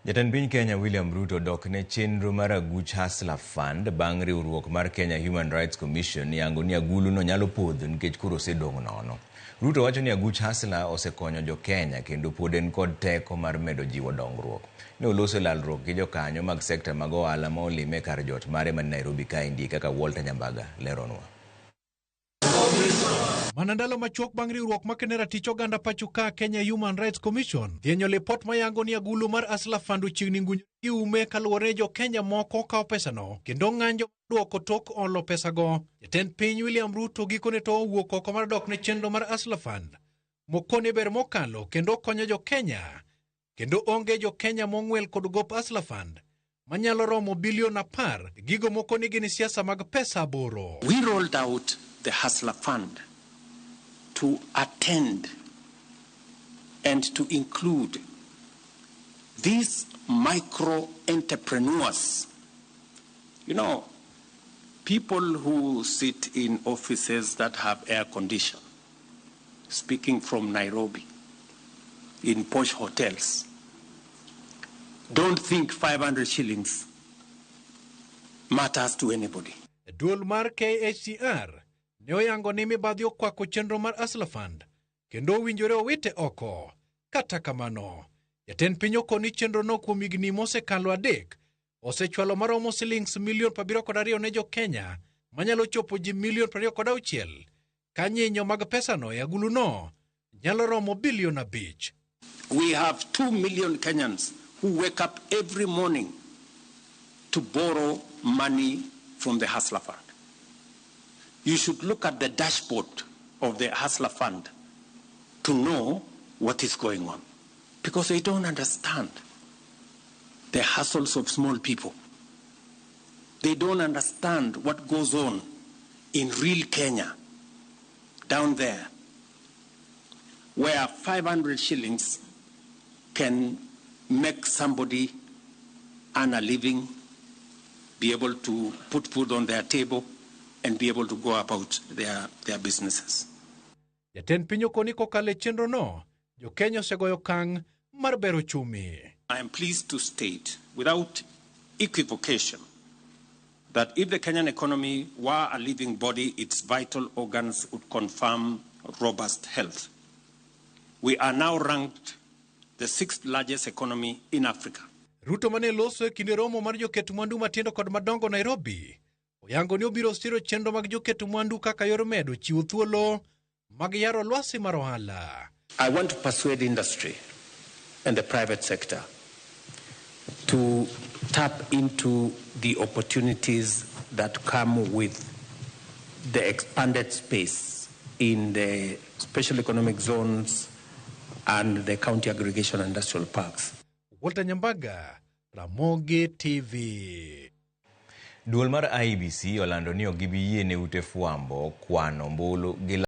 Jatend piny Kenya William Ruto dok ne chenro mar aguch Hustler Fund bang' riwruok mar Kenya Human Rights Commission yango ni agulu no nyalo podho nikech koro osedong' nono. Ruto wacho ni aguch Hustler osekonyo jo Kenya kendo pod en kod teko mar medo jiwo dongruok. Ne oloso e lalruok gi jokanyo mag sekta mag ohala ma olime kar jot mare man Nairobi kaendi kaka Walter Nyambaga leronwa. Mana ndalo machuok bang' riwruok makene ratich oganda pacho ka Kenya Human Rights Commission dhienyo lipot mayango ni agulu mar Hustler Fund ochiegni ngunyo gi ume kaluwore ni jo Kenya moko kawo pesano kendo ng'anjo duoko tok olo pesago. Jatend piny William Ruto gikone to owuok oko mar dok ne chenro mar Hustler Fund mokone ber mokalo kendo konyo jo Kenya kendo onge jo Kenya mong'wel kod gop Hustler Fund manyalo romo bilion 10 gigo moko ni gin siasa mag pesa 8. We rolled out the Hustler Fund to attend and to include these micro entrepreneurs. People who sit in offices that have air condition, speaking from Nairobi, in posh hotels, don't think 500 shillings matters to anybody. Duol mar KHCR ne oyango ni mibadhi okwako chenro mar Hustler Fund kendo owinjore owite oko. Kata kamano, jatend piny okoni chenro no kuom higni mosekalo 3 osechwalo maromo silings milion 72 ne jo Kenya manyalo chopo ji milion 26 ka nyinyo mag pesano e aguluno nyalo romo bilion 5. We have 2 million Kenyans who wake up every morning to borrow money from the Hustler Fund. You should look at the dashboard of the Hustler Fund to know what is going on, because they don't understand the hustles of small people. They don't understand what goes on in real Kenya, down there, where 500 shillings can make somebody earn a living, be able to put food on their table, and be able to go about their businesses. Jatend piny okoni kokalo e chenro no, jo Kenya osegoyo okang' mar bero uchumi. I am pleased to state without equivocation that if the Kenyan economy were a living body, its vital organs would confirm robust health. We are now ranked the 6th largest economy in Africa. Ruto mane loso e kinde romo mar joket mwandu matindo kod madongo Nairobi, oyango ni obiro siro chenro mag joket mwandu kaka yor medo chiwo thuolo mag yaro lwasi mar ohala. I want to persuade industry and the private sector to tap into the opportunities that come with the expanded space in the special economic zones and the county aggregation industrial parks. Walter Nyambaga, Ramogi TV. Duol mar IEBC olando ni ok gibi yie ne ute fwambo kwano ombulu gi